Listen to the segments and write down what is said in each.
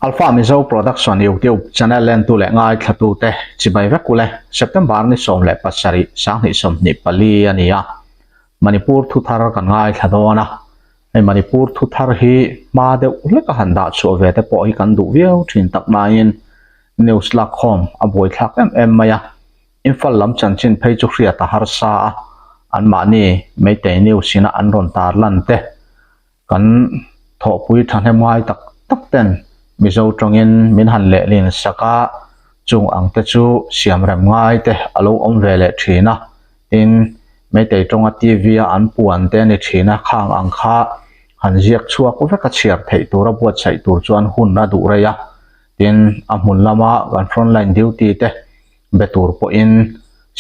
Alpha Mizo Production YouTube channel lentu leh ngaithlatute chibai vek ule September ni 17 2024 a ni a, Manipur thuthar kan ngaithla dawn a, hei Manipur thuthar hi hma deuh hlek a han dah chhuah ve te pawh hi kan duh viau thin tak naiin news lakkhawm a buaithlak em em mai a, Imphal lam chanchin phei chu hriat a harsa a, anmahni Meitei news ina an rawn tarlan te Kan thawhpui thahnem ngai tak tak ten Mizo tawngin min han lehlin sak a, chung ang te chu siam rem ngai te a lo awm ve leh thin a, tin Meitei tawnga TV a an puan te a ni thin a, khang ang kha han ziak chhuak vek a chhiar theih tura buatsaih tur chuan hun a duh rei a, tin a hmun lama kan frontline duty te be tur pawhin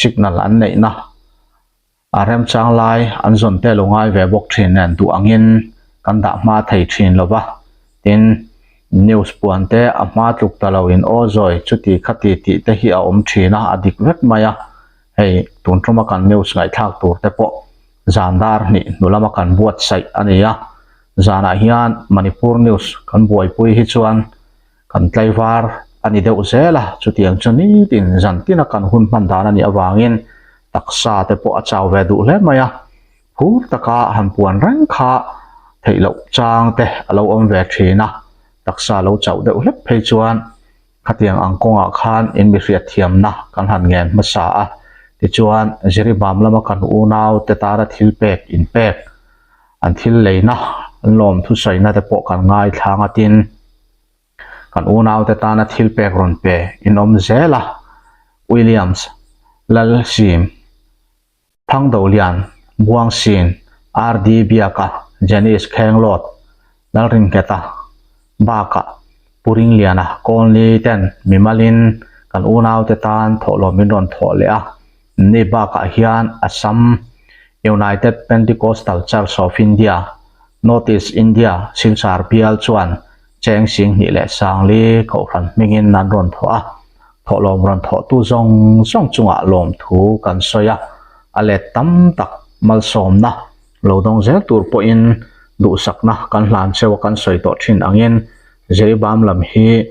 signal an neihna A remchang lai an zawn te lo ngai ve bawk thin nen duh angin kan dah hma thei thin lo va, tin news puan te a hma tluk ta lo in aw zawi chuti khati tih te hi a awm thin a, a dik vek mai a, hei tun tuma kan news ngaihthlak tur te pawh zan dar hnih hnu lama kan buatsaih a ni a, zanah hian Manipur news kan buaipui hi chuan Kan tlaivar a ni deuh zel a, chutiang chu nitin zan tina kan hun hman dan a nih avangin taksa te pawh a chau ve duh hle mai a, phur taka han puan reng kha theih loh chang te a lo awm ve thin a, taksa lo chauh deuh hlek phei chuan khatiang ang kawngah khan in mi hriatthiamna kan han ngen hmasa a, tichuan Jiribam lama kan unau te tana thil pek inpek an thil leina an lawm thusawina te pawh kan ngaithlang a tin. Kan unaute tana thil pek rawn pe in awm zel a, Williams, Lalsim, Thangdolian, Buangsin, RD Biaka, Janice Khenglawt, Lalringheta bakah Pu Ringliana Kawlni ten mimalin kan unaute tan thawhlawm min rawn thawh leh a, ni bakah hian Assam United Pentecostal Church of India, North East India, Silchar bial chuan Cheng Singhnih leh Sangli Kohhran hmingin an rawn thawh a, thawhlawm rawn thawhtu zawng zawng chungah lawmthu kan sawi a, a let tam tak malsawmna lo dawng zel tur pawhin duhsakna kan hlan cheu a kan sawi tawh thin angin Jiribam lam hi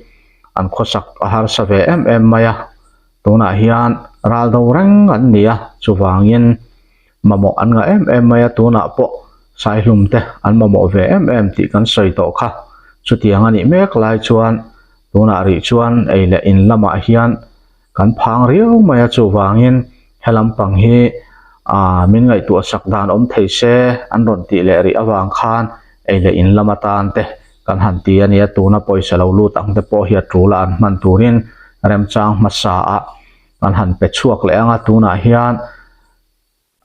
an khawsak a harsa ve em em mai a, tunah hian ral do reng an ni a, chuvangin Mamawh an ngah em em mai a, tunah pawh Saihlum te an mamawh ve em em tih kan sawi tawh kha. Chutiang a nih mek lai chuan tunah rih chuan ei leh in lamah hian kan phang riau mai a, chuvangin he lampang hi aah min ngaihtuah sak dan awm thei se an rawn tih leh rih avang khan ei leh in lam atan te kan han ti a nia, tuna pawisa lo lut ang te pawh hi a tul a an hman turin remchang hmasa ah kan han pe chhuak leh ang a, tunah hian.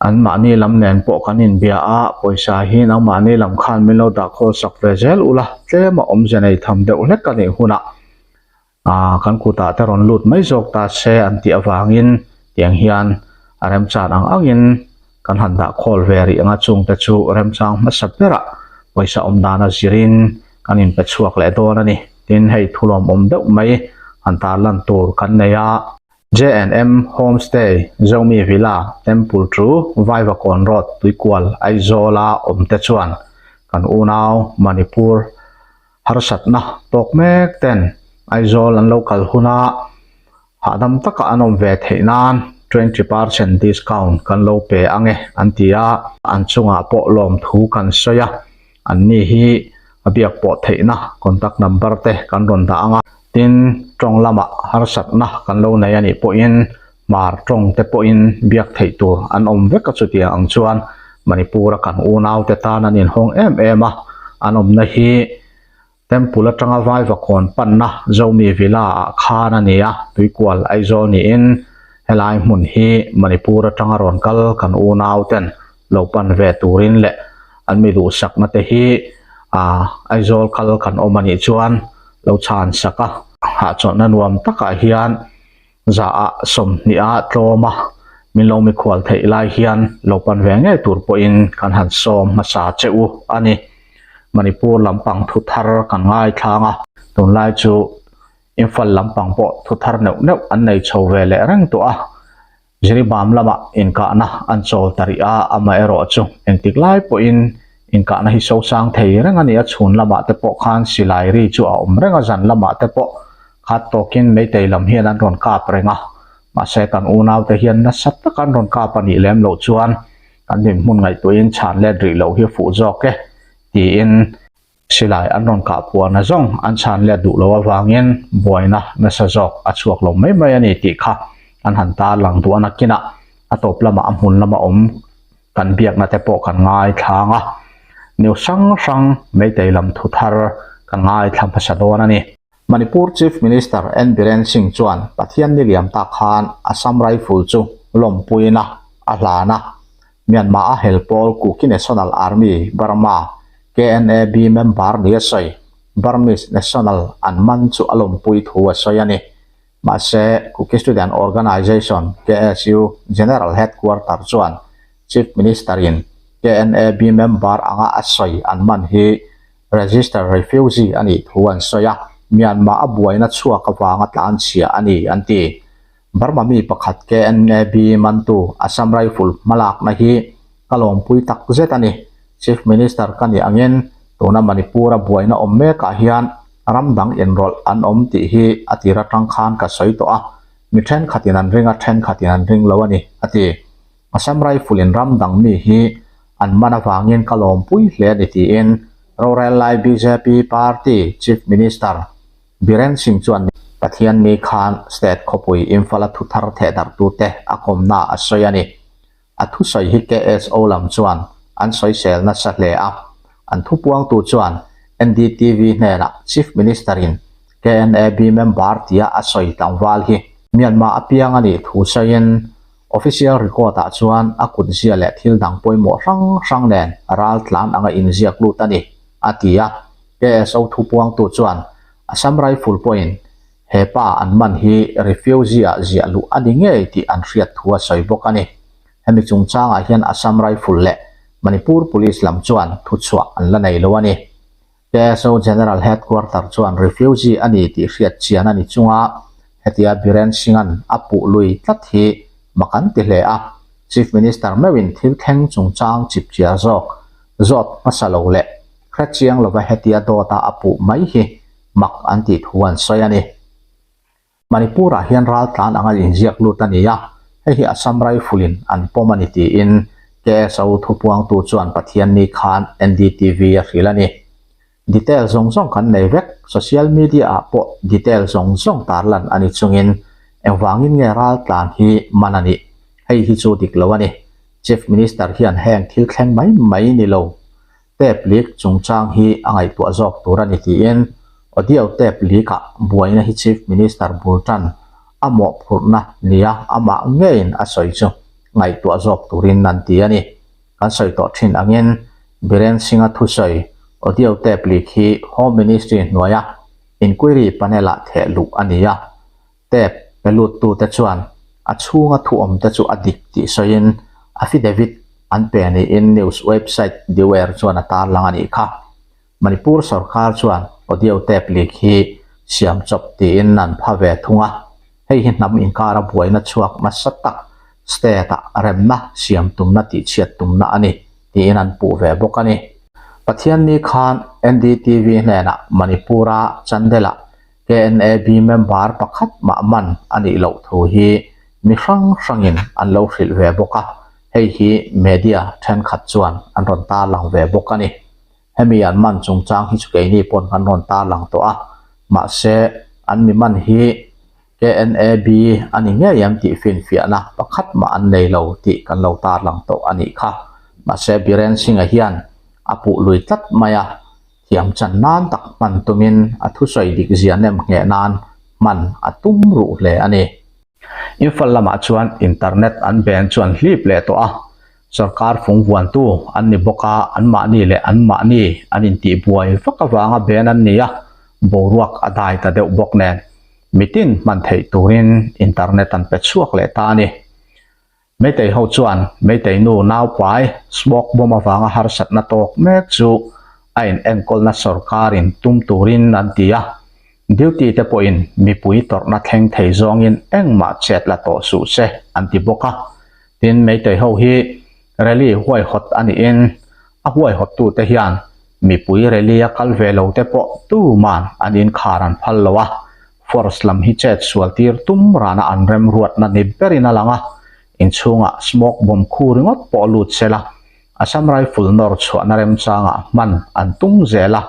An mahni lam nen pawh kan inbia a, pawisa hi nangmahni lam khan min lo dah khawl sak ve zel ula, tlem a awmze nei tham deuh hlek a nih hunah ah kan kutah te rawn lut mai zawk ta se an tih avangin tiang hian a remchan ang angin kan han dah khawl ve rih ang a, chungte chu remchang hmasa berah pawisa awm dana zirin kan inpe chhuak leh dawn a ni. Tin, hei thulawmawm deuh mai han tarlan tur kan nei a. JNM Homestay, Zomi Villa, Temple chu Vaivakawn Road Tuikual Aizawla awmte chuan kan unau Manipur harsatna tawk mek ten Aizawl an lo kal huna hahdam taka an awm ve theih nan 20% discount kan lo pe ang e an ti a, an chungah pawh lawmthu kan sawi a, anni hi a biak pawh theihna contact number te kan rawn dah ang a. Tin, tawng lamah harsatna kan lo nei a nih pawhin hmar tawng te pawhin biak theih tur an awm vek a, chutiang ang chuan Manipur-a kan unaute tan an inhawng em em a, an awmna hi Temple atanga Vaivakawn panna Zomi Villa-ah khan a ni a, Tuikual Aizawl niin helai hmun hi Manipur atanga rawn kal kan unauten lo pan ve turin leh an mi duhsakna te hi Aizawl kal kan awm a nih chuan lo chhan sak a, hahchawlhna nuam takah hian zahah sawmhniha tlawm a, min lo mikhual theih lai hian lo pan ve ngei tur pawhin kan han sawm hmasa che u a ni. Manipur lampang thu thar kan ngaithlang a, tunlai chu Imphal lampang pawh thu thar neuh neuh an nei chho ve leh reng tawh a, Jiribam lamah inkahna an chawl ta rih a, amaherawhchu engtik lai pawhin Inkahna hi sosang thei reng a ni a, chhun lamah te pawh khan silai ri chu a awm reng a, zan lamah te pawh khat tawkin Meitei lam hian an rawn kap reng a. Mahse kan unaute hian nasa taka an rawn kap a nih lem loh chuan kan dinhmun ngaihtuahin chhan let rih loh hi fuh zawk e tiin Silai an rawn kah puahna zawng an chhan let duh loh avangin buaina nasa zawk a chhuak lo mai mai a ni tih kha an han tarlang duh a nakinah a tawp lamah a hmun lama awm kan biakna te pawh kan ngaithlang a, news hrang hrang Meitei lam thu thar kan ngaithla hmasa dawn a ni. Manipur Chief Minister N Biren Singh chuan Pathian ni liam tak khan Assam Rifle chu lawmpuina a hlan a, Myanmar a hel pawl Kuki National Army, Burma, KNAB, member ni a sawi. Burmese national an man chu a lawmpui thu a sawi a ni. Mahse, Kuki Student Organisation, KSU, General Headquarter chuan Chief Minister in KNAB member anga a sawi an man hi registered refugee a nih thu an sawi a, Myanmar a buaina chhuak avanga tlanchhia a ni an ti. Burma mi pakhat KNAB mantu Assam Rifle hmalakna hi ka lawmpui tak zet a ni. Chief Minister ka nih angin tuna Manipur a buaina awm mekah hian ram dang inrawlh an awm tih hi a tir atang khan ka sawi tawh a, mi thenkhatin an ring a thenkhatin an ring lo a ni, a ti. Assam Rifle in ram dang mi hi an man avangin ka lawmpui hle a ni tiin rorel lai bjp party Chief Minister Biren Singh chuan Pathianni khan state khawpui Imphal-a thu thar thehdarhtute a kawmna a sawi a ni. A thusawi hi KSO lam chuan an sawisel nasa hle a. An thupuangtu chuan NDTV hnenah Chief Minister-in KNAB member tia a sawi tlangval hi Myanmar apiang a nih thu sawiin official record-ah chuan a kutzia leh thil dang pawimawh hrang hrang nen raltlan anga inziak lut a ni, a ti a. KSO thupuangtu chuan Assam Rifle pawhin he pa an man hi refugee-ah ziah luh a ni ngei tih an hriat thu a sawi bawk a ni. Hemi chungchangah hian Assam Rifle leh Manipur Police lam chuan thuchhuah an la nei lo a ni. KSO General Headquarter chuan refugee a ni tih hriat chian a ni chunga hetia Biren Singh-a'n a puh lui tlat hi mak an ti hle a, Chief Minister meuhin thil thleng chungchang chipchiar zawk zawt hmasa lo leh Hre chiang lova hetia dawta a puh mai hi mak an tih thu an sawi a ni. Manipur-ah hian raltlan anga inziak lut a ni a, hei hi Assam Rifle-in an pawm a ni tiin KSO thupuangtu chuan Pathianni khan NDTV a hrilh a ni. Detail zawng zawng kan nei vek, social media-ah pawh detail zawng zawng tarlan a ni chungin engvangin nge raltlan hi man a nih? Hei hi chu dik lo a ni. Chief Minister hian heng thil thleng mai mai ni lo. Tape leak chungchang hi a ngaihtuah zawk tur a ni tiin audio tape leak ah buaina hi Chief Minister bul tan a mawhphurhna nia amah ngeiin a sawi chu ngaihtuah zawk turin an ti a ni. Kan sawi tawh thin angin Biren Singh-a thusawi audio tape leak hi Home Ministry hnuaia inquiry panel ah theh luh a ni a. Tape pe luttute chuan a chhunga thu awmte chu a dik tih sawiin affidavit an pe niin news website Deware chuan a tarlang a nih kha. Manipur sorkar chuan audio tape leak hi siam chawp tiin an pha ve thung a, hei hi hnam inkara buaina chhuak nasa tak state-ah remna siam tumna tihchhiat tumna a ni tiin an puh ve bawk a ni. Pathianni khan NDTV hnenah Manipur-a Chandel-ah KNAB member pakhat mah man a nih loh thu hi mi hrang hrangin an lo hrilh ve bawk a, hei hi media thenkhat chuan an rawn tarlang ve bawk a ni. Hemi an man chungchang hi chu keini pawn kan rawn tarlang tawh a, mahse an mi man hi KNAB a ni ngei em tih finfiahna pakhat mah an nei lo tih kan lo tarlang tawh a nih kha. Mahse Biren Singh-a hian a puh lui tlat mai a. Thiam chan nan tak hman tumin a thusawi dik zia nem ngheh nan hman a tum ruh hle a ni. Imphal lamah chuan internet an ben chuan hlip leh tawh a, sorkar fung vuantu an ni bawk a, anmahni leh anmahni an intihbuai vak avanga ben an ni a, boruak a dai ta deuh bawk nen mitin hman theih turin internet an pe chhuak leh ta a ni. Meitei ho chuan Meitei nu naupai smoke bomb avanga harsatna tawk mek chu a in enkawlna sorkarin tum turin an ti a, duty te pawhin mipui tawrhna thleng thei zawngin engmah chet la tawh suh se an ti bawk a. Tin, Meitei ho hi rally huaihawt a niin. A huaihawttute hian mipui rally a kal ve lo te pawh tuman an inkhar an phal lo a, force lam hi chet sual tir tum rana an remruatna ni berin a lang a, inchhungah smoke bomb khu ringawt pawh lut sela Assam Rifle nawr chhuahna remchangah hman an tum zel a,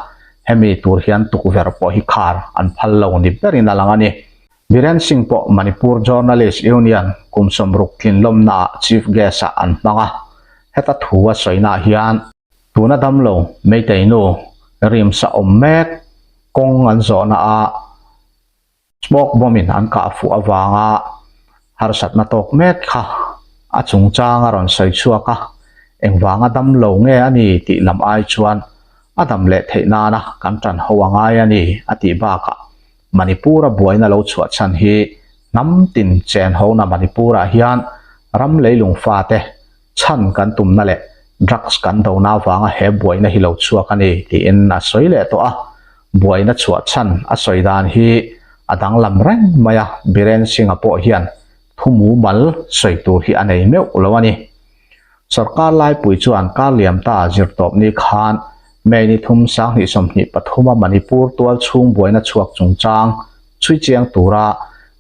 hemi tur hian tukverh pawh hi khar an phal lo ni berin a lang a ni. Biren Singh pawh Manipur Journalist Union kum 60 tlinlawmnaah Chief Guest ah an hmang a, heta thu a sawinaah hian tuna damlo Meitei nu rimsa awm mek kawng an zawhnaah smoke bomb in an kah fuh avanga harsatna tawk mek kha a chungchang a rawn sawi chhuak a, engvanga damlo nge a ni tih lam ai chuan a dam leh theih nana kan tan ho a ngai a ni a tih bakah Manipur-a buaina lo chhuah chhan hi hnam tin chen hona Manipur-ah hian ram leilung fate chhan kan tumna leh drugs kan dona avanga he buaina hi lo chhuak a ni tiin a sawi leh tawh a. Buaina chhuah chhan a sawi dan hi a danglam reng mai a, Biren Singh-a pawh hian thu mumal sawi tur hi a nei meuh lo a ni. Sorkar laipui chuan kar liam ta zirtawp ni khan May ni thum 2023 a Manipur tual chhung buaina chhuak chungchang chhui chiang tura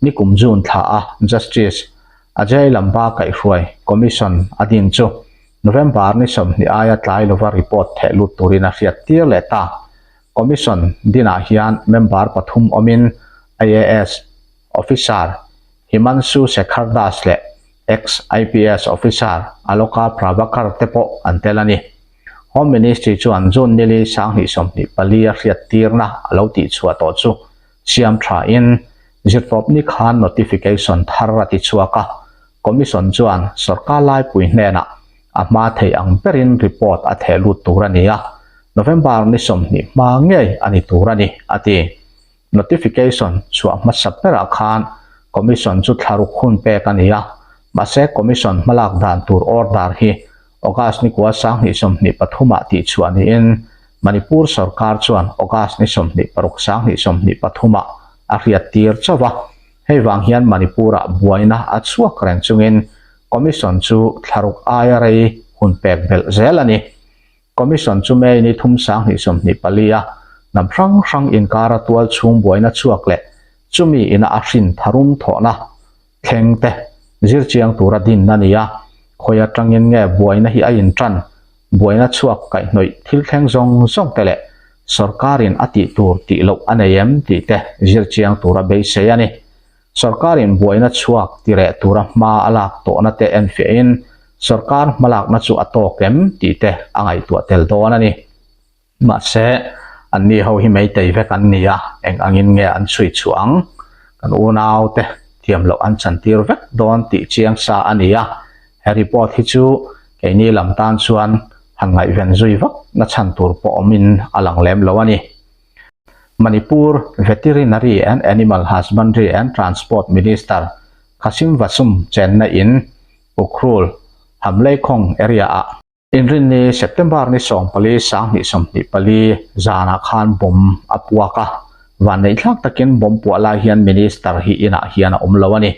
nikum June thla a Justice Ajay Lamba kaihhruai Commission a din chu November ni 20 aia tlai lova report theh lut turin a hriat tir leh ta. Commission dinah hian member pathum awmin IAS Officer Himanshu Shekhar Das leh Ex-IPS Officer Aloka Prabhakar te pawh an tel a ni. Home Ministry chuan June nili 2024 a hriattirna a lo tihchhuah tawh chu siam thain zirtawpni khan notification thar a tichhuak a, Commission chuan sorkar laipui hnenah a hma thei ang berin report a theh lut tur a ni a, November ni 20 hma ngei a ni tur a ni, a ti. Notification chhuah hmasa berah khan Commission chu thlaruk hun pek a ni a, mahse Commission hmalak dan tur order hi August ni kua 2023 ah tihchhuah niin Manipur sorkar chuan August ni 26 2023 ah a hriat tir chauh a. Hei vang hian Manipur-ah buaina a chhuak reng chungin Commission chu thlaruk aia rei hun pek belh zel a ni. Commission chu May ni thum 2024 a hnam hrang hrang inkara tual chhung buaina chhuak leh chumi ina a hrin tharum thawhna thleng te zir chiang tura din a ni a, khawi atangin nge buaina hi a intan, buaina chhuak kaihhnawih thil thleng zawng zawng te leh sorkarin a tih tur tih loh a nei em tih te zir chiang tura beisei a ni. Sorkarin buaina chhuak ti reh tura hma a lak tawhna te enfiahin sorkar hmalakna chu a tawk em tih te a ngaihtuah tel dawn a ni. Mahse, anni ho hi meitei vek an ni a, eng angin nge an chhui chhuah ang? Kan unaute thiam loh an chantir vek dawn tih chiang sa a ni a, he report hi chu keini lam tan chuan han ngaihven zui vak na chhan tur pawh awmin a lang lem lo a ni. Manipur Veterinary and Animal Husbandry and Transport Minister Khasim Vasum chenna in Ukhrul, Hamleikhong area-ah Inrinni September ni 14 2024 zanah khan bomb a puak a, vanneihthlak takin bomb puah lai hian Minister hi inah hian a awm lo a ni.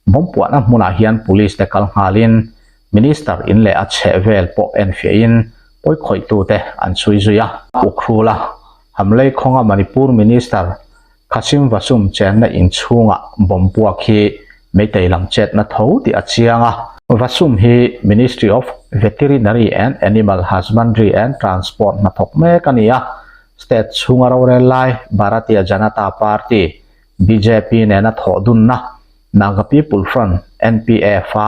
Bomb puahna hmunah hian Police te kal nghalin Minister in leh a chhehvel pawh enfiahin pawikhawih-tute an chhui zui a. Ukhrul a Hamlei khawnga Manipur Minister Khasim Vasum chenna inchhungah bomb puak hi Meitei lam chetna tho tih a chiang a. Vasum hi Ministry of Veterinary and Animal Husbandry and Transport hnathawk mek a ni a, state chhunga rorel lai Bharatiya Janata Party, bjp, nena thawh dunna Naga People Front, NPF, a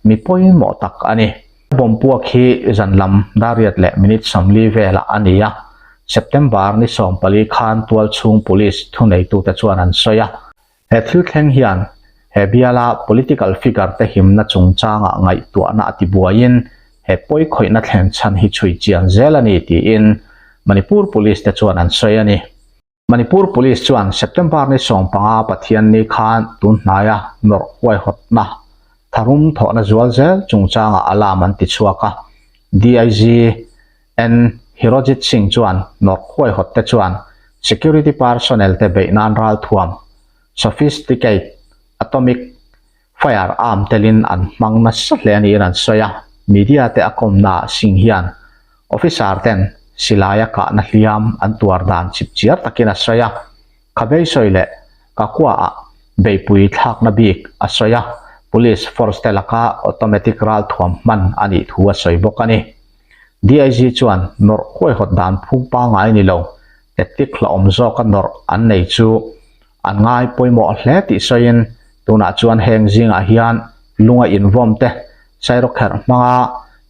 mi pawimawh tak a ni. Bomb puak hi zan lam dariat leh minute 40 velah a ni a, September ni 14 khan tualchhung police thuneitute chuan an sawi a. He thil thleng hian he biala political figure te himna chungchangah ngaihtuahna a tibuaiin he pawikhawihna thlen chhan hi chhui chian zel a ni tiin Manipur Police te chuan an sawi a ni. Manipur Police chuan September ni 15 Pathianni khan tun hnaia nawrh huaihawtna tharum thawhna zual zel chungchangah alarm an ti chhuak a. DIG N Hirojit Singh chuan nawrh huaihawt te chuan security personnel te beih nan ralthuam sophisticate atomic firearm telin an hmang nasa hle niin an sawi a. Media te a kawmnaah Singh hian. Officer ten silaia kahna hliam an tuar dan chipchiar takin a sawi a. Khabeisawih leh Kakua-ah beihpui thlakna bik a sawi a, Police force te laka automatic ralthuam hman a nih thu a sawi bawk a ni. DIG chuan nawrh huaihawt dan phung pangngai ni lo, tactic hlauhawm zawka nawrh an nei chu an ngai pawimawh hle tih sawiin tunah chuan heng zingah hian lunga invawm te, sairawkherh hmanga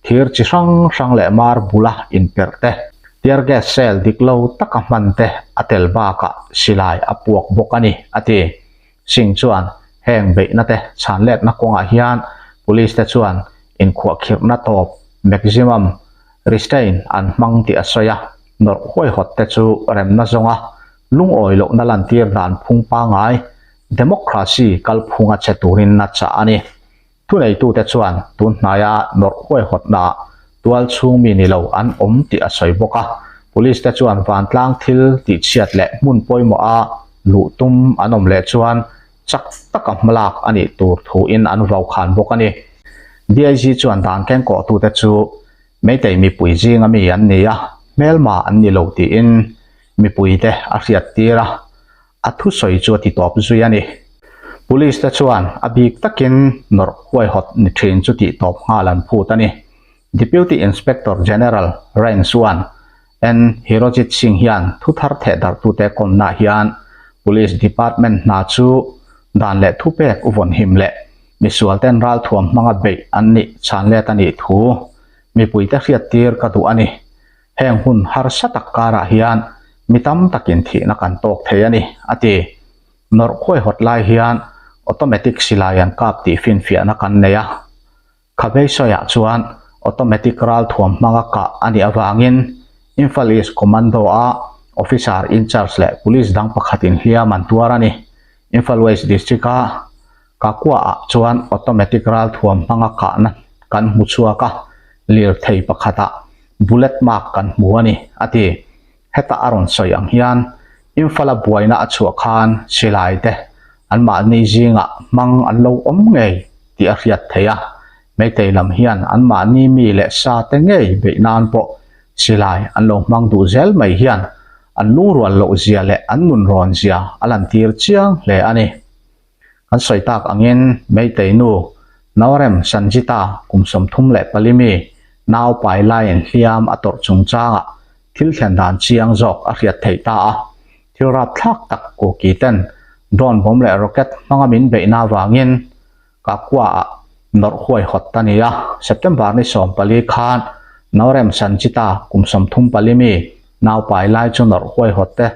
thir chi hrang hrang leh mar bula inperh te, tear gas cell dik lo taka hman te a tel bakah silai a puak bawk a ni, a ti. Singh chuan heng beihna te chhanletna kawngah hian police te chuan inkhuahkhirhna tawp, maximum restraint, an hmang tih a sawi a, nawrh huaihawt te chu remna zawnga lungawi lohna lantir dan phung pangngai, democracy kalphunga che turin a chah a ni. Thuneitute chuan tun hnaia nawrh huaihawtnaah tual chhung mi ni lo an awm tih a sawi bawk a. Police te chuan vantlang thil tihchhiat leh hmun pawimawha luh tum an awm leh chuan chak taka hmalak a nih tur thuin an vaukhan bawk a ni. DIG chuan dan kengkawhtute chu Meitei mipui zinga mi an ni a, hmelma an ni lo tiin mipuite a hriattir a. A thusawi chu a ti tawp zui a ni. Police te chuan a bik takin nawrh huaihawt ni thin chu tih tawp nghal an phut a ni. Deputy Inspector General Range 1 N Hirojit Singh hian thu thar theh darhtute kawmnaah hian Police Department hna chu dan leh thupek u vawnhim leh misualten ralthuam hmanga beih an nih chhanlet a nih thu mipuite hriattir ka duh a ni. Heng hun harsa tak karah hian mi tam takin thihna kan tawk thei a ni, a ti. Nawrh khuaihawt lai hian automatic silai an kap tih finfiahna kan nei a. Khabeisawia chuan automatic ralthuam hmanga kah a nih avangin Imphal East Commando-a officer in-charge leh police dang pakhatin hliam an tuar a ni. Imphal West District-a Kakua-ah chuan automatic ralthuam hmanga kahna kan hmu chhuak a, lirthei pakhatah bullet mark kan hmu a ni, a ti. Heta a rawn sawi ang hian Imphal-a buaina a chhuah khan silai te anmahni zingah hmang an lo awm ngei tih a hriat theih a, Meitei lam hian anmahni mi leh sa te ngei beih nan pawh silai an lo hmang duh zel mai hian an lungrual loh zia leh an nunrawn zia a lantir chiang hle a ni. Kan sawi tak angin Meitei nu Naorem Sanjita kum 34 mi nau pai laiin hliam a tawrh chungchangah thil thlen dan chiang zawk a hriat theih ta a. Thil rapthlak tak Kuki ten drone bomb leh rocket hmanga min beihna avangin Kakua-ah nawrh huaihawt a ni a. September ni 14 khan Naorem Sanjita kum 34 mi nau pai lai chu nawrh huaihawt te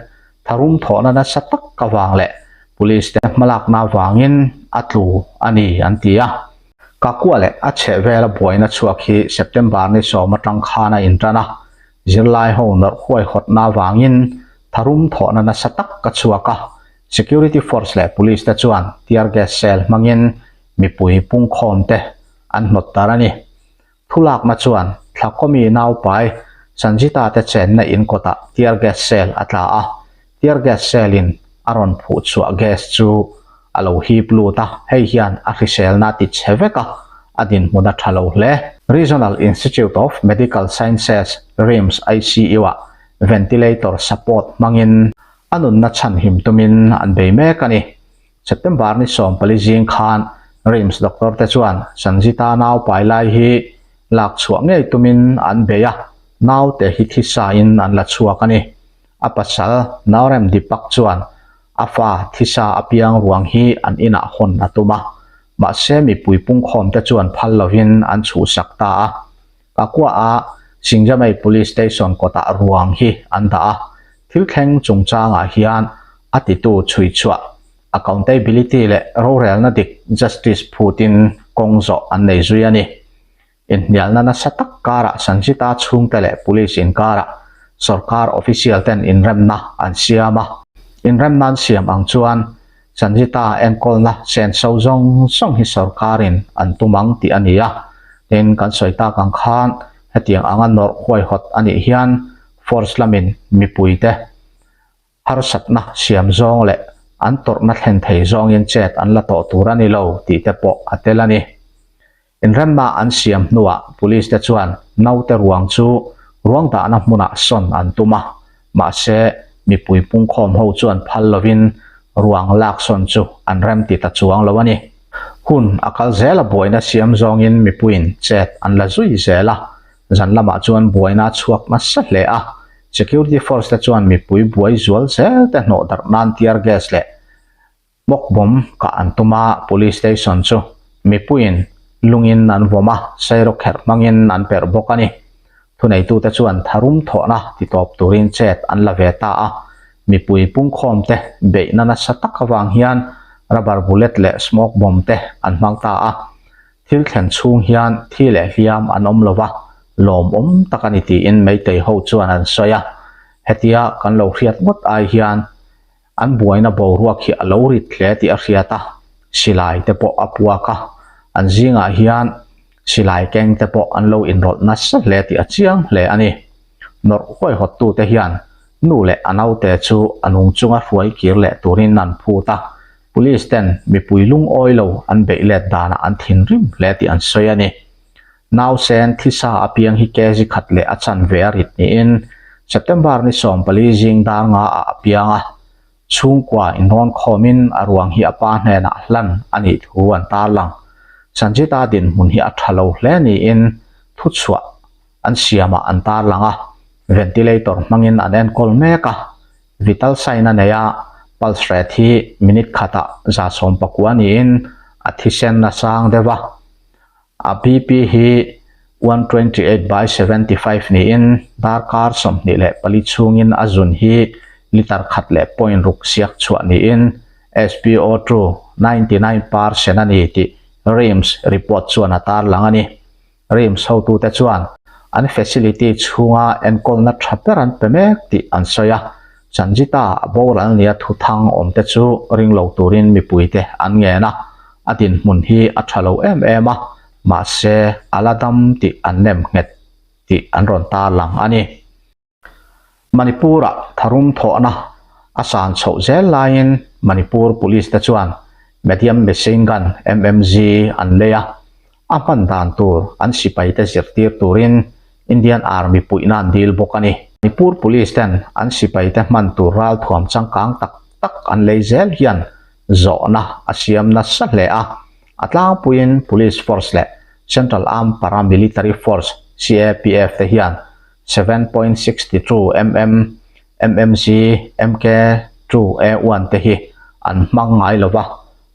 Tharum thawhna nasa tak avang leh police te hmalakna avangin a tlu a ni an ti a. Kakua leh a chhehvela buaina chhuak hi September ni 10 atang khan a intan a, zirlai ho nawrh huaihawtna avangin tharum thawhna nasa tak a chhuak a, security force leh police te chuan tear gas cell hmangin mipui pungkhawm te an hnawt tar a ni. Thulakna chuan Thlakawmi naupai Sanjita te chenna in kawtah tear gas cell a tla a, tear gas cell in a rawn phuh chhuah gas chu a lo hip lut a, hei hian a hriselna a ti chhe vek a, a dinhmun a tha lo hle. Regional Institute of Medical Sciences, RIMS, ICU-ah ventilator support hmangin a nunna chhanhim tumin an bei mek a ni. September ni 14 zing khan RIMS doctor te chuan Sanjita nau pai lai hi lak chhuah ngei tumin an bei a, naute hi thisa in an la chhuak a ni. A pasal Naorem Deepak chuan a fa thisa a piang ruang hi an inah hawn a tum a, mahse mipui pungkhawm te chuan phal lovin an chhuhsak ta a. Kakua-a Singjamei Police Station kawtah ruang hi an dah a, thil thleng chungchangah hian a titu chhui chhuah accountability leh rorelna dik justice phutin kawng zawh an nei zui a ni. Inhnialna nasa tak karah Sanjita chhungte leh police inkarah sorkar official ten inremna an siam a, inremna an siam ang chuan Sanjita enkawlna senso zawng zawng hi sorkarin an tum ang tih a ni a, tin kan sawi tak ang khan hetiang anga nawrh huaihawt a nih hian force lamin mipuite harsatna siam zawng leh an tawrhna thlen thei zawngin chet an la tawh tur a ni lo tih te pawh a tel a ni. Inremna an siam hnuah police te chuan naute ruang chu Ruang dahna hmunah sawn an tum a, mahse mipui pungkhawm ho chuan phal lovin ruang lak sawn chu an remti ta chuang lo a ni. Hun a kal zel a buaina siam zawngin mipuiin chet an la zui zel a, zan lamah chuan buaina a chhuak nasa hle a, security force te chuan mipui buai zual zel te hnawh darh nan tear gas leh Hmawk bawm kah an tum a, Police Station chu mipuiin lungin an vawm a, sairawk kherh hmangin an perh bawk a ni. Thuneitute chuan tharum thawhna titawp turin chet an la ve ta a, mipui pungkhawmte beihna nasa tak avang hian rubber bullet leh smoke bomb te an hmang ta a. Thil thlen chhung hian thi leh hliam an awm lo va, lawmawm tak a ni tiin Meitei ho chuan an sawi a. Hetia kan lo hriat ngawt ai hian An buaina boruak hi a lo rit hle tih a hriat a, silai te pawh a puak a, an zingah hian silai keng te pawh an lo inrawlh nasa hle tih a chiang hle a ni. Nawrh huaihawttute hian nu leh a naute chu a nung chunga hruai kir leh turin an phut a, police ten mipui lungawi lo an beih let danah an thinrim hle tih an sawi a ni. Nausen thisa apiang hi kg khat leh a chanve a rit niin September ni 14 zing dar nga ah a piang a, chhungkua inrawn khawmin a ruang hi a pa hnenah hlan a nih thu an tarlang. Sanjita dinhmun hi a tha lo hle niin thuchhuah an siamah an tarlang a, ventilator hmangin an enkawl mek a, vital sign a nei a, pulse rate hi minute khatah 119 niin a thisen a sang deuh a. A BP hi 128 by 75 niin darkar 24 chhungin a zun hi litre khat leh point ruk siak chhuah niin SpO2 99 percent a ni tih RIMS report chuan a tarlang a ni. RIMS hotute chuan an facility chhunga enkawlna tha ber an pe mek tih an sawi a, Sanjita a boral nia thuthang awmte chu ring lo turin mipuite an ngen a, a dinhmun hi a tha lo em em a, mahse a la dam tih an nem nghet tih an rawn tarlang a ni. Manipur-ah tharum thawhna a san chhoh zel laiin Manipur Police te chuan Medium Machine Gun, MMG, an lei a, a hman dan tur an sipaite zirtir turin Indian Army puihna an dil bawk a ni. Manipur Police ten an sipaite hman tur ralthuam changkang tak tak an lei zel hian zawhna a siam nasa hle a, a tlangpuiin Police Force leh Central Armed Paramilitary Force, CAPF, te hian 7.62 mm, MMG, MK 2 A1 te hi an hmang ngai lo va,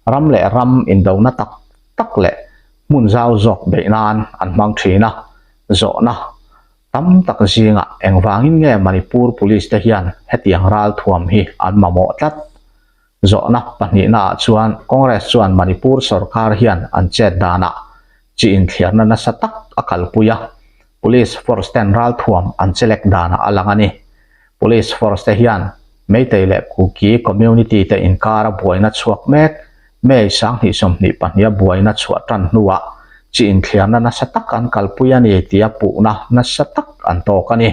ram leh ram indona tak tak leh hmun zau zawk beih nan an hmang thin a, zawhna tam tak zingah engvangin nge Manipur Police te hian hetiang ralthuam hi an mamawh tlat? Zawhna pahnihnaah chuan Congress chuan Manipur sorkar hian an chet danah chi inthliarna nasa tak a kalpui a, Police force ten ralthuam an chelek danah a lang a ni. Police force te hian Meitei leh Kuki community te inkara buaina chhuak mek May 2022 a buaina chhuah tan hnuah chi inthliarna nasa tak an kalpui a ni tia puhna nasa tak an tawk a ni.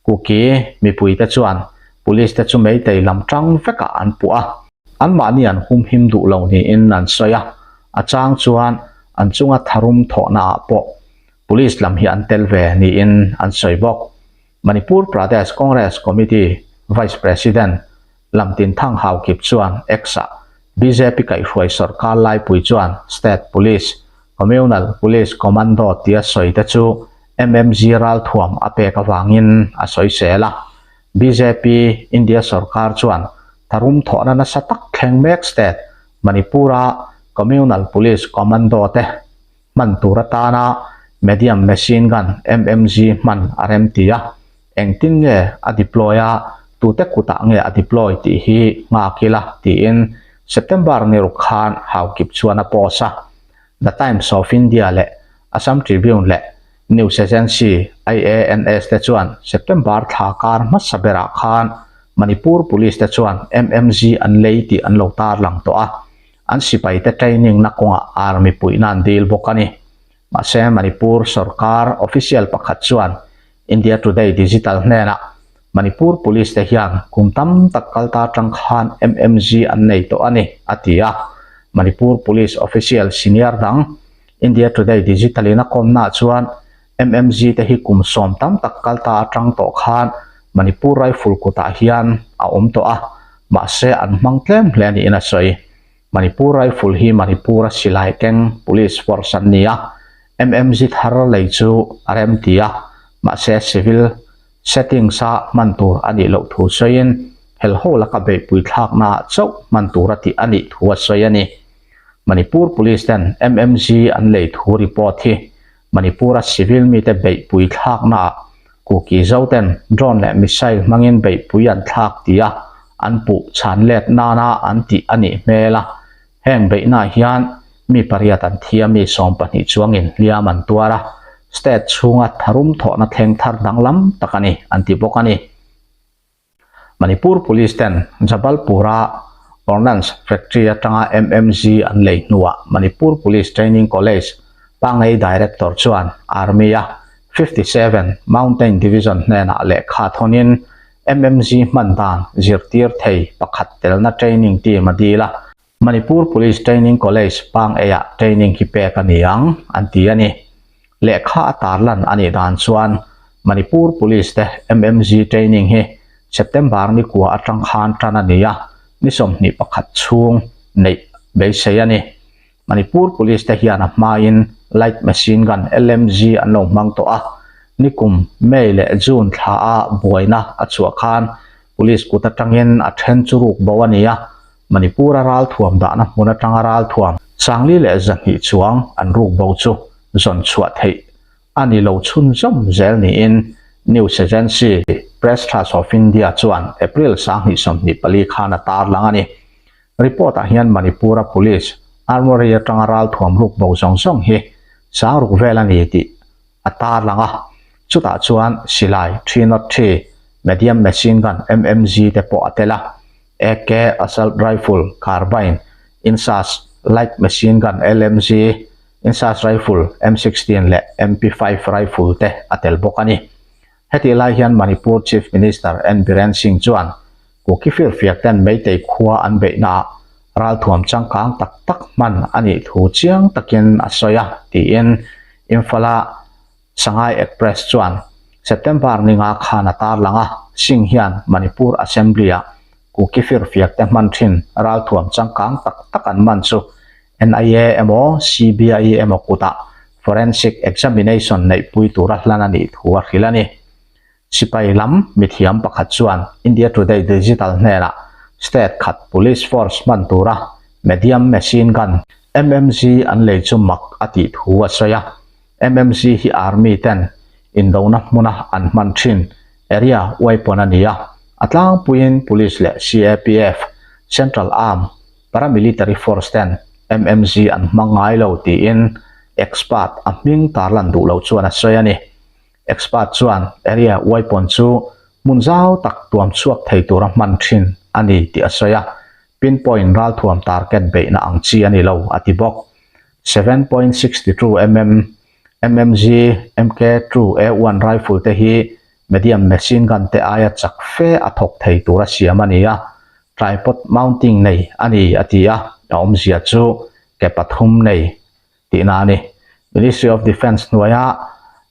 Kuki mipuite chuan police te chu Meitei lam tang vekah an puh a, anmahni an humhim duh lo niin an sawi a, a chang chuan an chunga tharum thawhnaah pawh police lam hi an tel ve niin an sawi bawk. Manipur Pradesh Congress Committee Vice President Lamtinthang Haokip chuan X-ah bjp kaihhruai sorkar laipui chuan State Police, Communal Police Commando tia sawi te chu MMG ralthuam a pek avangin a sawisel a. Bjp India sorkar chuan tharum thawhna nasa tak thleng mek State Manipur-a Communal Police Commando te hman tur atana Medium Machine Gun, MMG, hman a rem ti a, engtin nge a deploy a, tute kutah nge a deploy tih hi nghak ila tiin September ni ruk khan Haokip chuan a post a. The Times of India leh Assam Tribune leh News Agency IANS te chuan September thla kar hmasa berah khan Manipur Police te chuan MMG an lei tih an lo tarlang tawh a. An sipaite training na kawngah army puihna an dil bawk a ni. Mahse, Manipur sorkar official pakhat chuan India Today Digital hnenah Manipur Police te hian kum tam tak kal ta atang khan MMG an nei tawh a ni, a ti a. Manipur Police official senior dang India Today Digital in a kawmnaah chuan. MMG te hi kum sawm tam tak kal ta atang tawh khan Manipur Rifle kutah hian a awm tawh a, mahse an hmang tlem hle niin a sawi. Manipur Rifle hi Manipur-a silai keng police force an ni a, MMG thar lei chu a remti a, mahse civil settings-a hman tur a nih loh thu sawiin helho laka beihpui thlaknaah chauh hman tur a tih a nih thu a sawi a ni. Manipur Police ten MMG an lei thu report hi Manipur-a civil mite beihpui thlaknaah Kuki zoten drone leh missile hmangin beihpui an thlak tia an puh chhan let nana an tih a nih hmel a. Heng beihnaah hian mi pariat an thi a, mi 12 chuangin hliam an tuar a, state chhunga tharum thawhna thleng thar danglam tak a ni an ti bawk a ni. Manipur Police ten Jabalpur-a Ordnance Factory atanga MMG an lei hnuah Manipur Police Training College Pangei Director chuan Army-a 57 Mountain Division hnenah lehkha thawnin MMG hman dan zirtir thei pakhat telna training team a dil a. Manipur Police Training College Pangei-ah training hi pek a ni ang, an ti a ni. Lehkha a tarlan a nih dan chuan Manipur Police te MMG training hi September ni kua atang khan tan a ni a, ni 21 chhung neih beisei a ni. Manipur Police te hian a hmain Light Machine Gun, LMG, an lo hmang tawh a, nikum May leh June thla a buaina a chhuah khan Police kut atangin a then chu ruk bo a ni a, Manipur-a ralthuam dahna hmun atanga ralthuam 4200 chuang an ruk bo chu zawn chhuah theih a ni lo chhunzawm zel niin news agency Press Trust of India chuan April 2024 khan a tarlang a ni. Report-ah hian Manipur-a police armory atanga ralthuam ruk bo zawng zawng hi 6000 vel a ni tih a tarlang a, chutah chuan silai 303, medium machine gun, MMG, te pawh a tel a, AK, assault rifle, carbine, INSAS, light machine gun, LMG, INSAS rifle, M16 leh MP5 rifle te a tel bawk a ni. Hetih lai hian Manipur Chief Minister N Biren Singh chuan Kuki firfiak ten Meitei khua an beihnaah ralthuam changkang tak tak hman a nih thu chiang takin a sawi a, tiin Imphal-a Sangai Express chuan September ninga khan a tarlang a, Singh hian Manipur Assembly-ah Kuki firfiak te hman thin ralthuam changkang tak tak an man chu NIA emaw CBI emaw kutah forensic examination neihpui tura hlan a nih thu a hrilh a ni. Sipai lam mithiam pakhat chuan India Today Digital hnenah state khat police force hman tura medium machine gun, MMG, an lei chu mak a tih thu a sawi a. MMG hi army ten indona hmuna an hman thin area weapon a ni a, a tlangpuiin police leh CAPF, Central Arm Paramilitary Force ten MMG an hmang ngai lo tiin expert a hming tarlan duh lo chuan a sawi a ni. Expert chuan area weapon chu hmun zau tak tuam chhuak thei tura hman thin a ni tih a sawi a, pinpoint ralthuam target beihna ang chi a ni lo a ti bawk. 7.62 mm MMG MK 2 A1 rifle te hi medium machine gun te aia chak fe a thawk thei tura siam a ni a, tripod mounting nei a ni a ti a, a awmzia chu ke pathum nei tihna a ni. Ministry of Defence hnuaia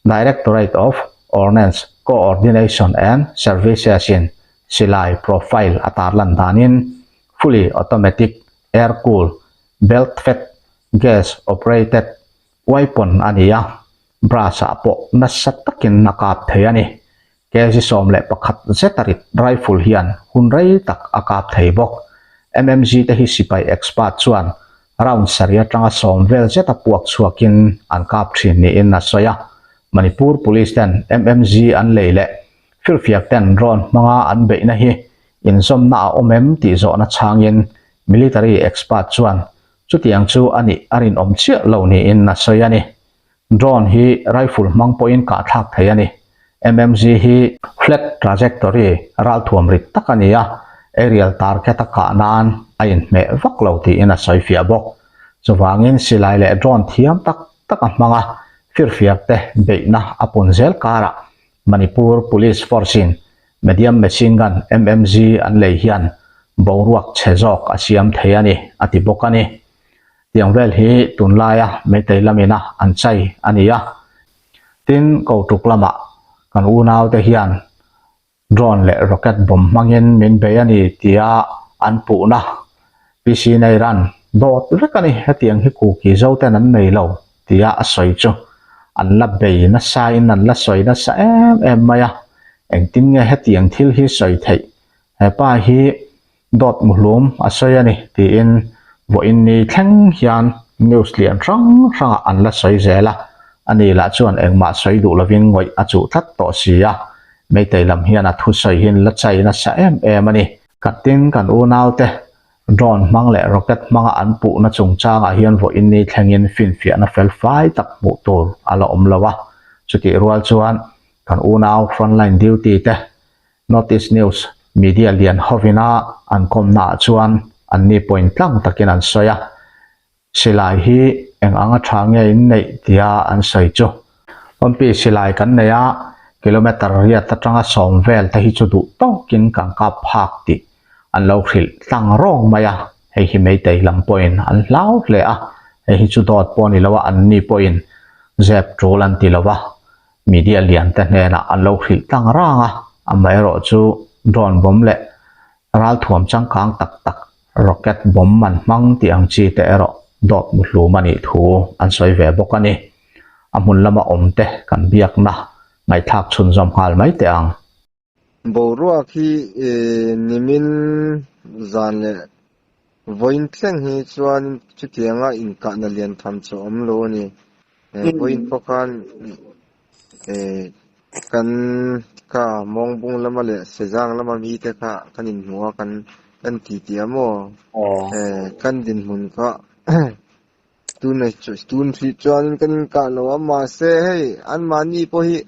Directorate of Ordnance Coordination and Services in silai profile a tarlan danin fully automatic air-cooled belt-fed gas-operated weapon a ni a, brass-ah pawh nasa takin a kap thei a ni. Kg 11 zet a rit rifle hian hun rei tak a kap thei bawk. MMG te hi sipai expert chuan round sarih atanga sawm vel zeta puak chhuakin an kap thin niin a sawi a. Manipur Police ten MMG an lei leh firfiak ten drone hmanga an beihna hi inzawmna a awm em tih zawhna chhangin military expert chuan chutiang chu a nih a rinawm chiah lo niin a sawi a ni. Drone hi rifle hmang pawhin kahthlak thei a ni. MMG hi flat trajectory ralthuam rit tak a ni a, aerial target a kah nan a inhmeh vak lo tiin a sawi fiah bawk. Chuvangin silai leh drone thiam tak tak a hmang a, firfiak te beihna a pun zel karah Manipur Police Force-in Medium Machine Gun, MMG, an lei hian boruak chhe zawk a siam thei a ni, a ti bawk a ni. Tiang vel hi tunlaia Meitei lamina an chai a ni a. Tin, Kotuk lamah kan unaute hian Drone leh rocket bomb hmangin min bei a ni tia an puhna PC Neiran dawt vek a ni. Hetiang hi Kuki zoten an nei lo tia a sawi chu an la bei nasa in an la sawi nasa em em mai a. Engtin nge hetiang thil hi sawi theih? Hepa hi Dawt muhlum a sawi a ni tiin vawiin ni thleng hian news lian hrang hrangah an la sawi zel a, ani lah chuan engmah sawi duh lovin ngawih a chuh tlat tawh si a, Meitei lam hian a thusawi hi la chai nasa em em a ni. Khatin kan unaute drone hmang leh rocket hmanga an puhna chungchangah hian vawiin ni thlengin finfiahna fel fai tak hmuh tur a la awm lo a, chutih rual chuan kan unau frontline duty te Northeast News media lian hovina an kawmnaah chuan anni pawhin tlang takin an sawi a, silai hi eng anga tha nge in neih tia an sawi chu. Pawmpi silai kan nei a, kilometre riat atanga sawm vel te hi chu duh tawkin kan kap phak tih an lo hrilh tlang rawng mai a, hei hi Meitei lam pawhin an hlau hle a, hei hi chu dawt pawh a ni lo a, anni pawhin zep tul an ti lo va. Media lian te hnenah an lo hrilh tlang rang a, amaherawh chu drone bomb leh ralthuam changkang tak tak rocket bomb an hmang tih ang chi te erawh dawt muhlum a nih thu an sawi ve bawk a ni. A hmun lama awm te kan biakna ngaihthlak chhunzawm nghal mai teh ang. Boruak hi nimin zan leh vawiin thleng hi chuan chutianga inkahna lian tham chu a awm lo a ni. Vawiin pawh khan kan ka Mawngbung lama leh Sezang lama mite kha kan inhmu a, kan kan titi a maw? Kan dinhmun kha tun hrih chuanin kan inkah lo a, mahse hei anmahni pawh hi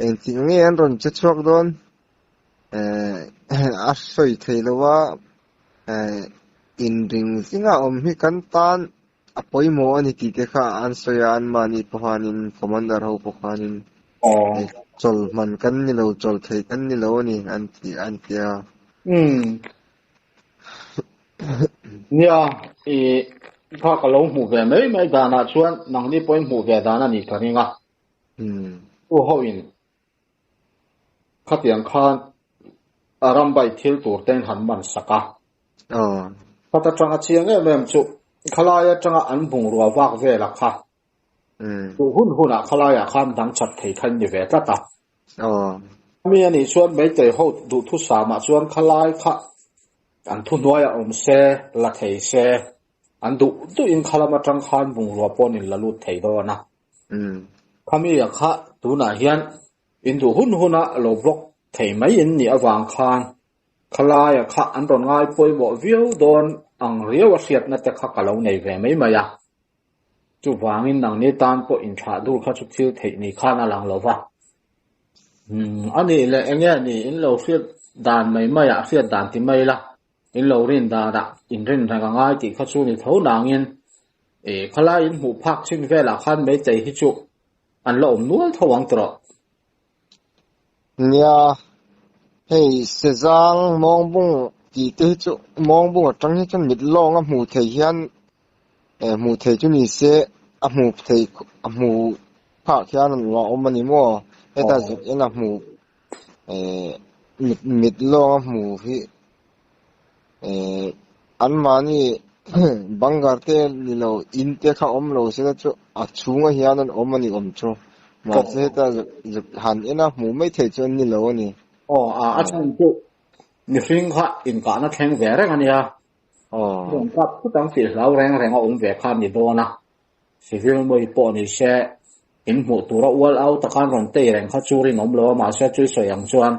Engtik nge an rawn che chhuak dawn? Eh a sawi thei lo a, eh inring zinga awm hi kan tan a pawimawh a ni tih te kha an sawi a, anmahni pawh khanin commander ho pawh khanin eh chawl hman kan ni lo, chawl thei kan ni lo a ni an ti an ti a. Umm. Nia, i kha ka lo hmuh ve mai mai danah chuan nangni pawhin hmuh ve dan a nih ka ring a. U hoin khatiang khan a rambai thil tur te in han man sak a. Khat atanga chiang em em chu khalai atanga an bungrua vak vela kha duh hun hunah khalaiah khan dang chat thei kha in ni ve tlat a. Mi anih chuan Meitei ho duhthusamah chuan khalai kha an thuhnuaiah awm se, la thei se, an duh duhin khalam atang khan bungrua pawh an in la lut thei dawn a. Khami a kha tunah hian in duh hun huna lo block thei mai in nih avang khan khalaia kha an rawn ngai pawimawh viau dawn ang riau a hriatna te kha ka lo nei ve mai mai a. Chuvangin nangni tan pawh inthlah dur kha chu thil theih ni khan a lang lo va. A nih leh enge ni in lo hriat dan mai maiah hriat dan ti mai la. In lo rin danah in rin reng a ngai tih kha chu ni tho nangin i khalai in hmuh phak chin velah khan Meitei hi chu an la awm nual tho ang tawh. Nia, hei Sezang Mawngbung tih te hi chu Mawngbung atang hi chuan mit lawnga hmuh theih hian hmuh theih chu ni se a hmuh theih a hmuh phak hian a awm a ni maw? Heta zuk en a hmuh eh mit mit lawng a hmu hi eh anmahni bunker te ni lo in te kha awm lo se chu a chhungah hian an awm a ni awm chu mahse heta zuk han en a hmuh mai theih chu an ni lo a ni. Aw a a chhan chu mihring kha inkahna thleng ve reng a nia. Aw. Rawn kap thut ang tih hlau reng reng a awm ve kha a ni dawn a. Civil mawii pawh ni se, in hmuh tura ual au taka an rawn tei reng kha chu rinawm lo a, mahse chui sawi ang chuan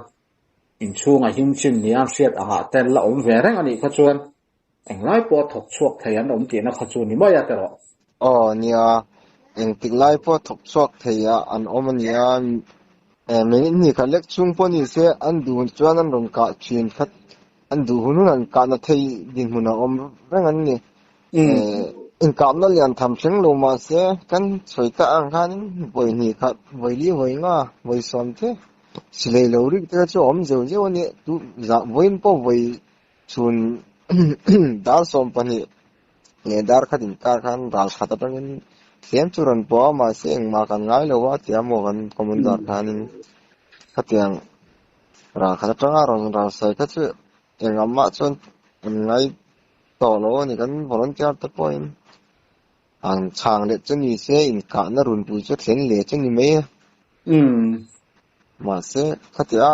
inchhunga him chin nia an hriat angah te an la awm ve reng a nih kha chuan englai pawh a thawk chhuak thei an awm tihna kha chu ni mai a tiraw. Aw nia, engtik lai pawh a thawk chhuak thei a an awm a nia, minute hnih khat lek chhung pawh ni se an duh chuan an rawn kah thin kha an duh hun hun an kahna thei dinhmun a awm reng an ni. Inkahna lian tham thleng lo mahse kan sawi tak ang khanin vawi hnih khat, vawi li, vawi nga, vawi sawm te silei lo rik te kha chu a awm zeuh zeuh a ni. Tu zah vawiin pawh vawi chhun dar 12 leh dar khat inkar khan ral khat atangin. Tlem chu rawn pawh a, mahse engmah kan ngai lo a tia maw kan commander khanin khatiang ral khat atanga rawn ral sawi kha chu engah mah chuan an ngai tawh lo a ni kan volunteer te pawhin an chhang leh chu ni se inkahna runpui chu a thlen leh chu ni mai a. Mahse khatia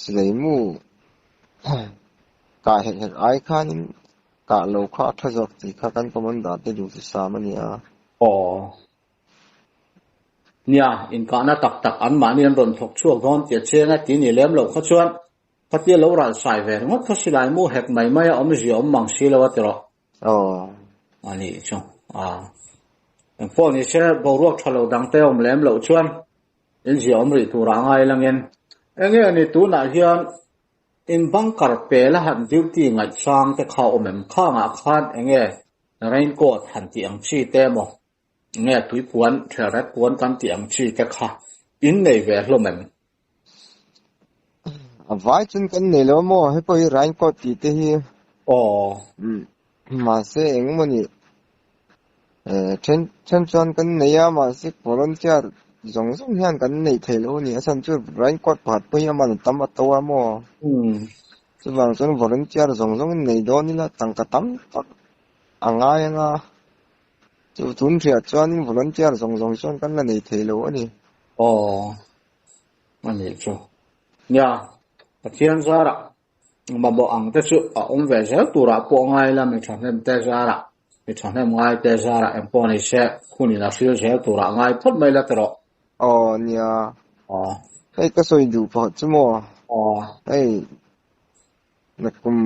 silai mu kah hek hek ai khanin Kah lo kha a tha zawk tih kha kan commander te duh chu sam a ni a. Aw. Nia, inkahna tak tak anmahni an rawn thawk chhuak dawn tih a chiang e tih ni lem loh kha chuan khatia lo ral sai ve ringawt kha silai mu hek mai mai a awmzia awm mang si lo a ti rawh. Aw. A nih chu. A. Engpawh ni se boruak tha lo dang te awm lem loh chuan inzia awm rih turah a ngai langin enge a ni tunah hian In bunker pel a han duty ngaihchang te kha awm em? Khangah khan enge raincoat han tih ang chi te emaw, enge tuipuan, thelret puan kan tih ang chi te kha in nei ve hlawm em? A vai chun kan nei lo maw? Hei pawh hi raincoat tih te hi. Aw. Mahse engemaw ni then then chuan kan nei a, mahse volunteer zawng zawng hian kan neih theih loh a ni. A chhan chu raincoat pakhat pawh hi a man tam a to a maw? Chuvang chuan volunteer zawng zawngin nei dawn ila tangka tam tak a ngai ang a, chu tun hriat chuanin volunteer zawng zawng chuan kan la nei thei lo a ni. Aw, a nih chu. Nia, Pathian zarah Mamawh ang te chu a awm ve zel turah pawh ngai la, mi thahnem te zarah, mi thahnem ngai te zarah eng pawh ni se, hunin a hril zel turah ngai phawt mai la tawh. Aw nia. Aw. Hei ka sawi duh phawt chu maw? Aw. Hei nakum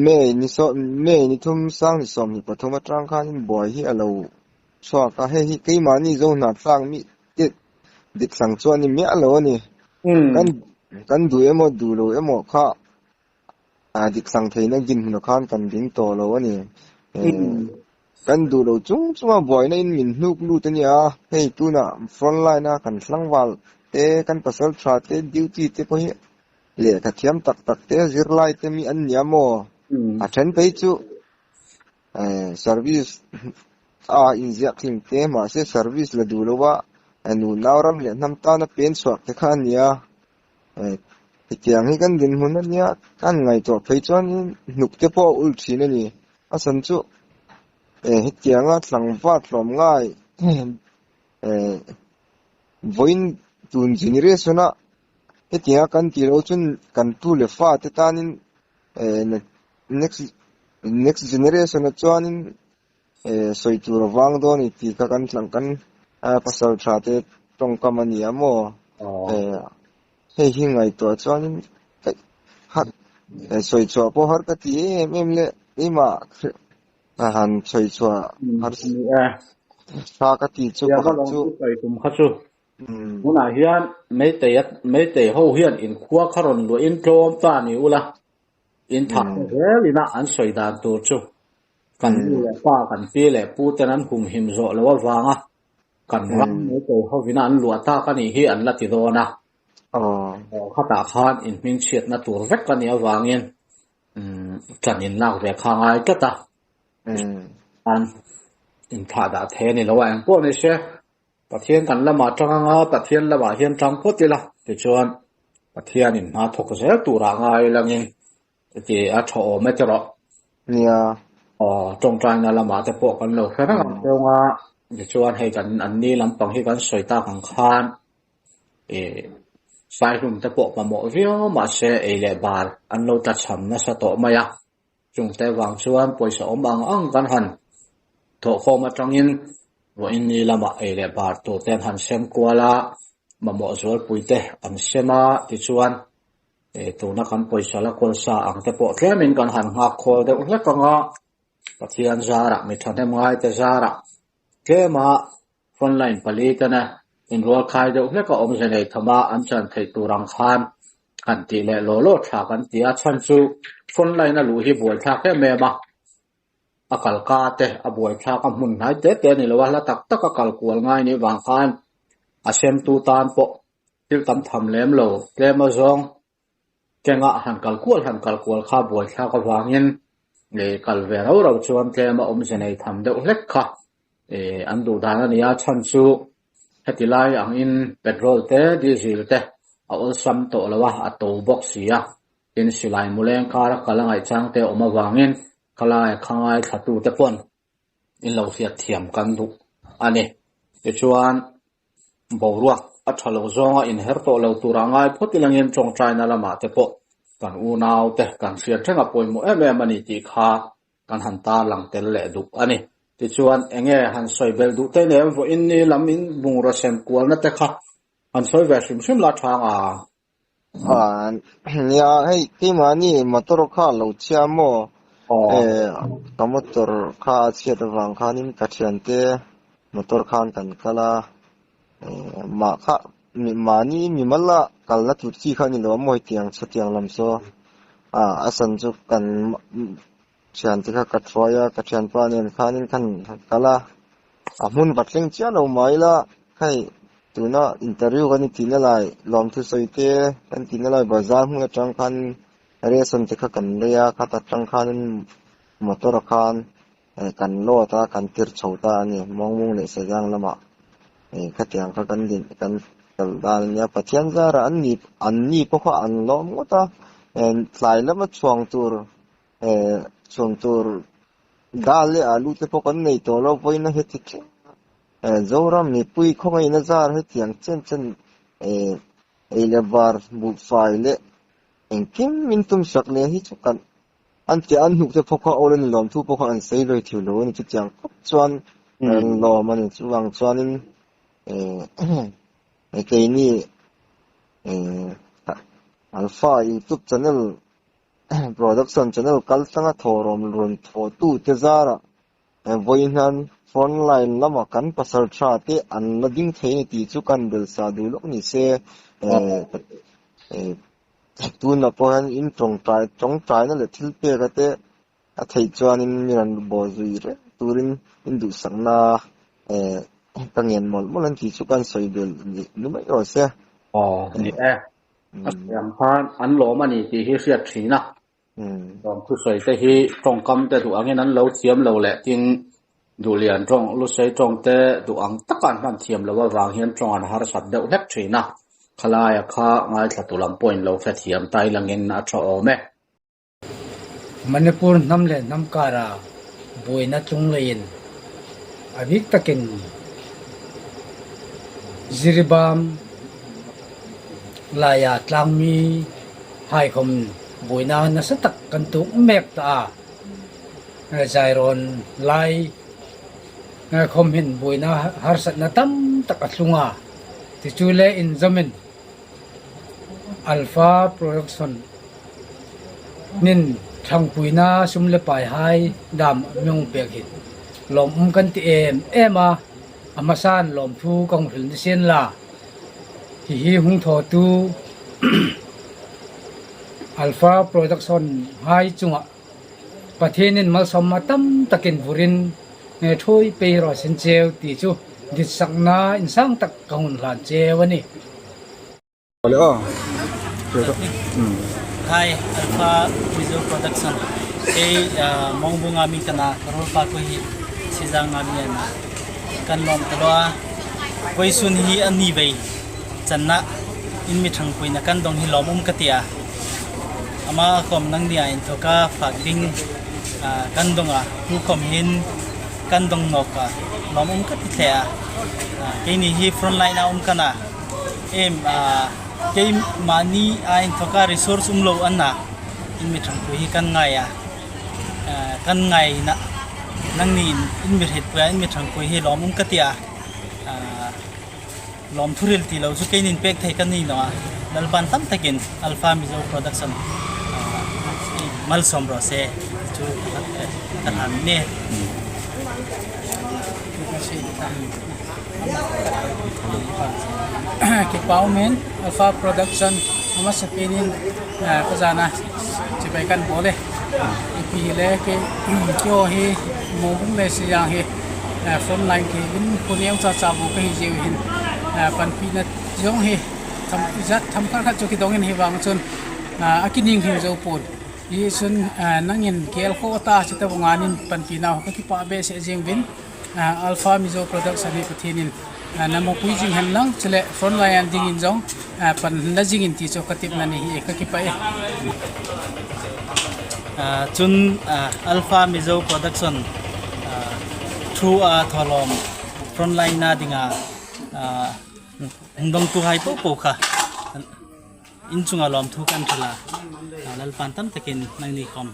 May ni saw May ni thum sang ni 23 atang khanin buai hi a lo chhuak a, hei hi keimahni zo hnahthlak mi te dik hlang chu a ni miah lo a ni. Kan kan duh emaw duh lo emaw kha a dik hlang theihna dinhmunah khan kan ding tawh lo a ni. Kan duh lo chung chunga buaina in min hnuk lut a nia, hei tunah front line a kan tlangval te, kan pasal tha te, duty te pawh hi lehkha thiam tak tak te, zirlai te mi an nia maw? A then phei chu Service a inziah tling te mahse service la duh lo a, nunau ram leh hnam tana pen chhuak te kha a ni a, hetiang hi kan dinhmun a nia, kan ngaihtuah phei chuanin hnuk te pawh a ul thin a ni. A chhan chu hetianga tlangval tlawm ngai vawiin tun generation a hetianga kan tih loh chuan kan tu leh fa te tanin Next next generation ah chuanin eh sawi tur a vang dawn i tih kha kan tlang kan pasal tha te tawngkam a ni a maw eh hei hi ngaihtuah chuanin eh sawi chhuah pawh har ka ti em em le keimah han sawi chhuah har tha ka ti chu pakhat chu. Tunah hian Meitei Meitei ho hian inkhua kha rawn luahin tlawm ta ni ula In thah te zel ina an sawi dan tur chu kan nu leh pa, kan pi leh pu ten an humhim zawh loh avanga kan ram meitei hovina an luah tak a nih hi an la ti dawn a. Khatah khan inhmingchhiatna tur vek a nih avangin ṭan in lak ve kha ngai tlat a. An inthlah dah thei a ni lo a, engpawh ni se Pathian kan lamah tang anga Pathian lamah hian tang phawt ila tichuan Pathianin hma thawk zel turah ngai langin heti a tha awm e tiraw. Nia. Aw tawngtaina lamah te pawh kan lo hre reng ang deuh a, tichuan hei kan an ni lampang hi kan sawi tak ang khan ih saihlum te pawh mamawh viau mahse ei leh bar an lo tlachham nasa tawh mai a. Chungte vang chuan pawisa awm ang ang kan han thawhkhawm atangin vawiin ni lamah ei leh bar tur te an han sem kual a, mamawh zualpui te an sem a, tichuan tuna kan pawisa la kawl sa ang te pawh tlemin kan han nghak khawl deuh hlek ang a, Pathian zarah mi thahnem ngaite zarah tlema Frontline pali tena inrualkhai deuh hlek a awmze nei tham a, an chan theih tur ang khan han tih leh law law tha kan ti a, chhan chu frontline a luh hi buaithlak em em a, a kal ka te a buaithlak a hmun hnai te te a ni lo a, hla tak tak a kal kual ngai nih vang khan a semtu tan pawh thil tam tham lem lo tlem a zawng Kengah han kal kual han kal kual kha buaithlak avangin kal ve rau rau chuan tlem a awmze nei tham deuh hlek kha. An duh dan a ni a, chhan chu heti lai angin petrol te, diesel te a awlsam tawh lo a, a to bawk si a. Tin, silai muleng kara kal a ngaihchang te awm avangin khalai a khangai thlatute pawn in lo hriat thiam kan duh a ni. Tichuan, boruak a tha lo zawnga inher tawh lo tura ngai phawt ilangin tawngtaina lamah te pawh kan unaute kan hriat reng a pawimawh em em a ni tih kha kan han tarlang tel leh duh a ni. Tichuan, enge han sawi belh duh te nen vawiin ni lam in bungraw sem kualna te kha han sawi ve hrim hrim la chang a. Nia, hei keimahni motor kha a lo chhia maw? Ka motor kha a chhiat avang khanin ka thiante motor khan kan kal a, mah kha mahni mimal a kalna tur chi kha a ni lo a maw hetiang chutiang lam chu a san chu kan thiante kha ka thuai a, ka thianpa nen khanin kan kal a, a hmun va thleng chiah lo mai la, hei tuna interview kan intihna lai lawmthu sawi te kan tihna lai bazar hmun atang khan ration te kha kan lei a, khata tang khanin motor ah khan kan load a kan tir chho ta a ni, Mawngmung leh Sazang lamah khatiang kha kan din kan kal dan a nia, Pathian zarah an ni an ni pawh kha an lawm ngawt a, tlai lama chhuang tur Chhun tur dal leh alu te pawh kan nei tawh lo vawiin a heti thleng a, Zoram mipui khawngaihna zar hetiang chen chen ei leh bar buhfai leh engkim min tum sak leh hi chu kan an tia an hnuk te pawh kha awl a ni lawm thu pawh kha an sawi lawi thei lo a ni chutiang khawp chuan an lawm a ni chuvang chuanin keini Alpha youtube channel Production channel kal tlanga thawhrawm rawn thawhtute zarah vawiin hian front line lama kan pasal tha te an la ding thei a ni tih chu kan belsa duh lawk ni se. Tunah pawh hian in tawngtai tawngtaina leh thil peka te a theih chuanin mi rawn baw zui reng turin in duhsakna ka ngen mawlh mawlh a ni tih chu kan sawi belh ni mai rawh se. Aw ni e. A sawi ang khan an lawm a ni tih hi hriat thin a. Lawm thusawi te hi tawngkam te duh angin an lo thiam lo leh tin Duhlian tawng, Lusei tawng te duh ang taka an hman thiam loh avang hian tawng an harsat deuh hlek thin a. Khalaia kha ngaithla tu lam pawhin lo hrethiam ta ilangin a tha awm e. Manipur hnam leh hnam kara buaina tlungleiin a bik takin Jiribam laia tlangmi haikhawm buaina nasa tak kan tuk mek ta a, Zairawn lai khawm hin buaina harsatna tam tak a thlung a, tichu le inzawmin Alpha Production nin thlangpuina sum le pai hai dam myung pek hi lawmawm kan ti em em a, a hmasan lawmthu ka hmu ni sin la, hihi hung thaw tu Alpha Production hai chungah Pathianin malsawmna tam takin vurin nge thui pei rawh sin cheu tih chu ditsakna insang tak ka hun hlan cheu a ni. Hi Alpha Mizo Production kei Mawngbu nga mi kana Karol pa ko hi Sizang nga mi ana kan lawm ta lo a Voisun hi a ni vei channa in mi thang pui na kan dong hi lawm um ka tia Ama kom nang nia in thoka fak ding kan dong a tu kom hin kan dong nok a lawm um ka ti thle a kei ni hi front line a um kana em kei mahni a in thoka resource um lo an na in mi thangpui hi kan ngai a kan ngai na nang ni in mi hret pui a in mi thangpui hi lawm um ka ti a Lawm thuril ti lo chu keinin pek thei ka ni lo a, Lalpan tam takin Alpha Mizo Production malsawm rawh se ti chu ka hlan ni. Ki pau men Alpha Production ama sapinin ka zana chibai kan bol e pi le ke kyo hi mobung le siyang hi Front line khi in puniau cha cha bu ka hi zeu hin pan pi na zong hi tham zat tham khat khat chu ki dong in hi wang chun a kining hin zo pun hi chun nangin kel kho ta chi ta bunganin pan pi na ka ki pa be se jing bin Alpha Mizo Production hi Pathianin nama pui jing han lang chule front line an ding in zawng pan la jing in tih chu ka tip na ni hi ka ki paih e. Cun Alpha Mizo Production thu a thawhlawm front line na dingah hungdongtu hai paohpaoh kha Innchungah lawmthu kan hril a, Lalpan tam takin nang ni kom,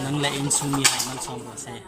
nang le innchung mi hai malsawm rawh seh.